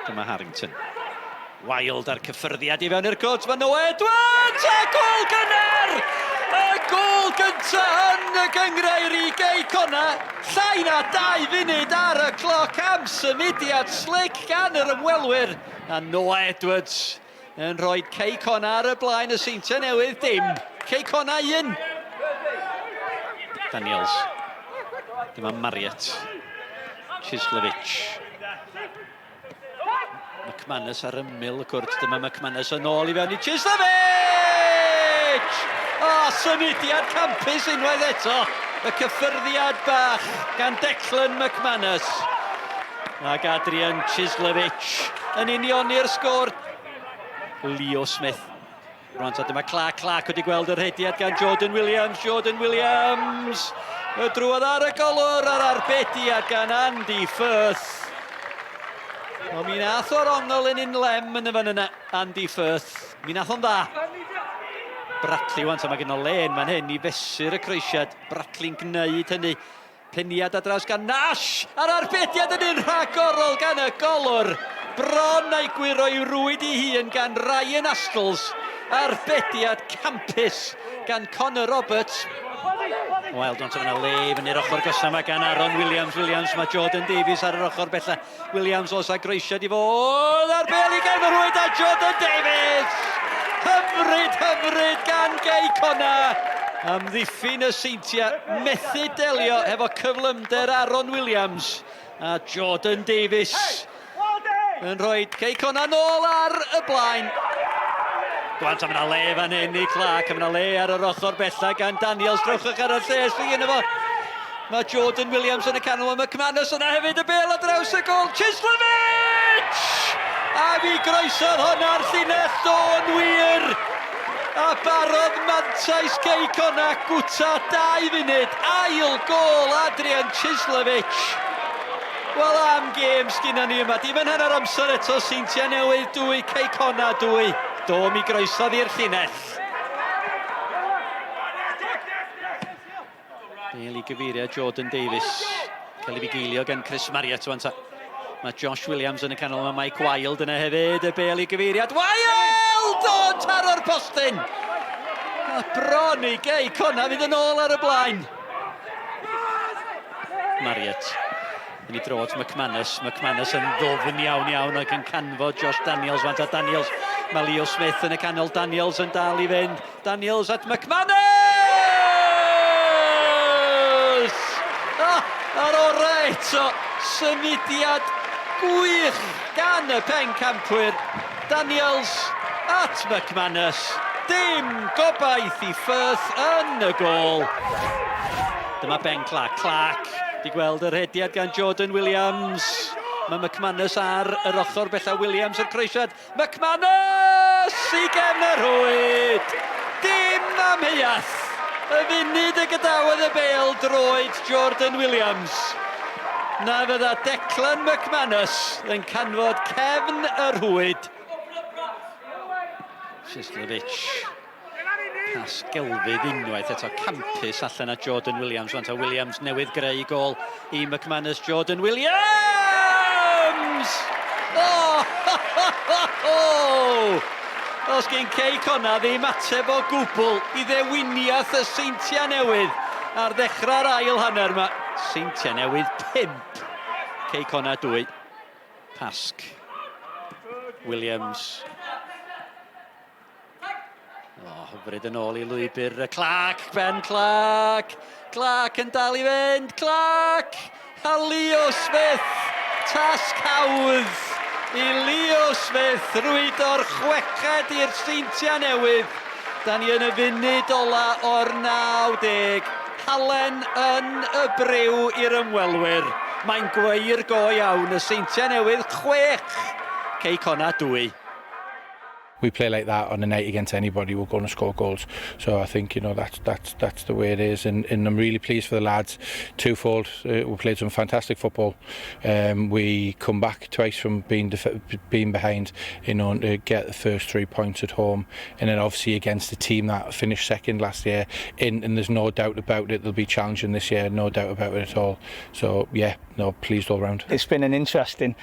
Dyma Harrington. Wild a'r cyffyrddiad i fewn i'r cwt. Mae Noah Edwards a gôl gynnar! Y gôl gynta yn y gynghrair i Gei Connah. Llai na 2 funud ar y cloc am symudiad slic gan yr ymwelwyr. A Noah Edwards yn rhoi Cei Connah ar y blaen y Seintiau Newydd dim. Cei Connah 1. Daniels. Dyma Marriott. Chislovich. McManus ar ymyl y cwrt. Dyma McManus yn ôl i fewn i Chislovich! O, oh, symudiad campus unwaith eto. Y cyffyrddiad bach gan Declan McManus. Ac Adrian Chislovich yn unioni'r sgôr. Leo Smith. Rwan ta dyma Clark, Clark wedi gweld y rhediad gan Jordan Williams, Jordan Williams! Y drwodd ar y golwr a'r arbediad gan Andy Firth. O, mi nath o'r ongl yn un lem yn y fan yna, Andy Firth. Mi nath o'n dda. Bradley wan ta, mae gen o len fan hyn i fesur y croesiad. Bradley'n gwneud hynny. Peniad ar draws gan Nash! A'r arbediad yn un rhagorol gan y golwr! Bron a'i gwyro i'w rwyd ei hun gan Ryan Astles. Arbediad campus gan Connor Roberts. Wild ond yna le i fyny'r ochr gosa yma gan Aaron Williams. Williams, mae Jordan Davies ar yr ochr bella. Williams os a groesiad i fod a'r bel i gefn y rhwyd a Jordan Davies! Hyfryd, hyfryd gan Gei Connah! Amddiffyn y Seintiau, methu delio hefo cyflymder Aaron Williams a Jordan Davies yn rhoi Cei Connah nôl ar y blaen. Gwant, a mae yna le fan hyn i Clark, a mae yna le ar yr ochr bella gan Daniels, drwchwch ar y lle sydd yno fo. Mae Jordan Williams yn y canol, mae McManus yna hefyd, y bêl ar draws y gol, Chislovich! A mi groesodd honna'r llinell, do'n wir! A barodd mantais Cei Connah gwta 2 funud, ail gôl Adrian Chislovich. Wel am gêm sgynna ni yma, dim yn hanner amser eto, Seintiau Newydd 2, Cei Connah 2. Do, mi groesodd i'r llinell. Bale i gyfeiriad Jordan Davies. Cael ei fugeilio gan Chris Marriott wan ta. Mae Josh Williams yn y canol, mae Mike Wilde yna hefyd. Y bel i gyfeiriad Wilde! O, taro'r postyn! A bron i Gei Connah fydd yn ôl ar y blaen. Marriott yn ei dro at McManus. McManus yn ddofn iawn iawn ac yn canfod Josh Daniels. Fant a Daniels. Mae Leo Smith yn y canol. Daniels yn dal i fynd. Daniels at McManus! Ah, a'r orau eto, symudiad gwych gan y pencampwyr. Daniels at McManus. Dim gobaith i Firth yn y gôl. Dyma Ben Clark. Clark di gweld y rhediad gan Jordan Williams. Mae McManus ar yr ochr bella Williams yr croesiad. McManus i gefn y rhwyd! Dim amheuaeth! Y funud y gadawodd y bêl droed Jordan Williams. Na fydda Declan McManus yn canfod cefn y rhwyd. Sislovich. Pas gelfydd unwaith eto campus allan at Jordan Williams. Rwan ta Williams newydd greu gol i McManus. Jordan Williams! Oh, ho, ho, ho, ho! Os gen Cei Connah ddim ateb o gwbl i ddewiniaeth y Seintiau Newydd ar ddechrau'r ail hanner yma. Seintiau Newydd 5, Cei Connah 2. Pasg. Williams. O, hyfryd yn ôl i lwybr y Clark, Ben Clark. Clark yn dal i fynd, Clark! A Leo Smith, tasg hawdd i Leo Smith rwydo'r chweched i'r Seintiau Newydd. Da ni yn y funud ola o'r 90. Halen yn y briw i'r ymwelwyr. Mae'n gweir go iawn, y Seintiau Newydd 6, Cei Connah 2. We play like that on a night against anybody, we're going to score goals. So I think that's the way it is, and I'm really pleased for the lads. Twofold, we played some fantastic football. We come back twice from being behind to get the first 3 points at home, and then obviously against the team that finished second last year. And there's no doubt about it, they'll be challenging this year, no doubt about it at all. So yeah, no, pleased all round. It's been an interesting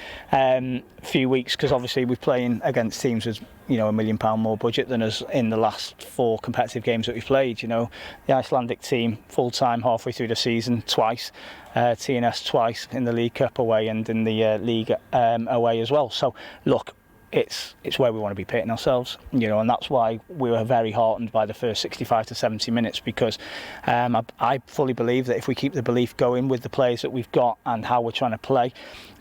few weeks because obviously we're playing against teams with £1 million more budget than us in the last four competitive games that we've played. The Icelandic team full time halfway through the season twice, TNS twice in the League Cup away and in the league away as well. So look, it's where we want to be pitting ourselves, and that's why we were very heartened by the first 65 to 70 minutes because I fully believe that if we keep the belief going with the players that we've got and how we're trying to play,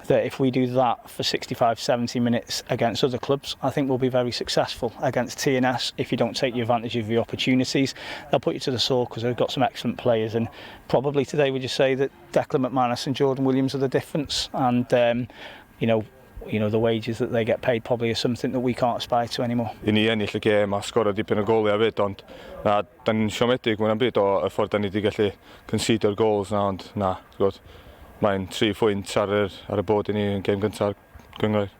that if we do that for 65, 70 minutes against other clubs, I think we'll be very successful. Against TNS, if you don't take the advantage of your opportunities, they'll put you to the sword because they've got some excellent players, and probably today would you say that Declan McManus and Jordan Williams are the difference, and the wages that they get paid probably is something that we can't aspire to anymore. I ni ennill y gêm a sgorio dipyn o goliau hefyd, ond na, da ni'n siomedig mwy na'm byd o y ffordd da ni wedi gallu concedo'r goals na, ond na, gwybod, mae'n 3 phwynt ar y bod i ni yn gêm gyntaf gynghrair.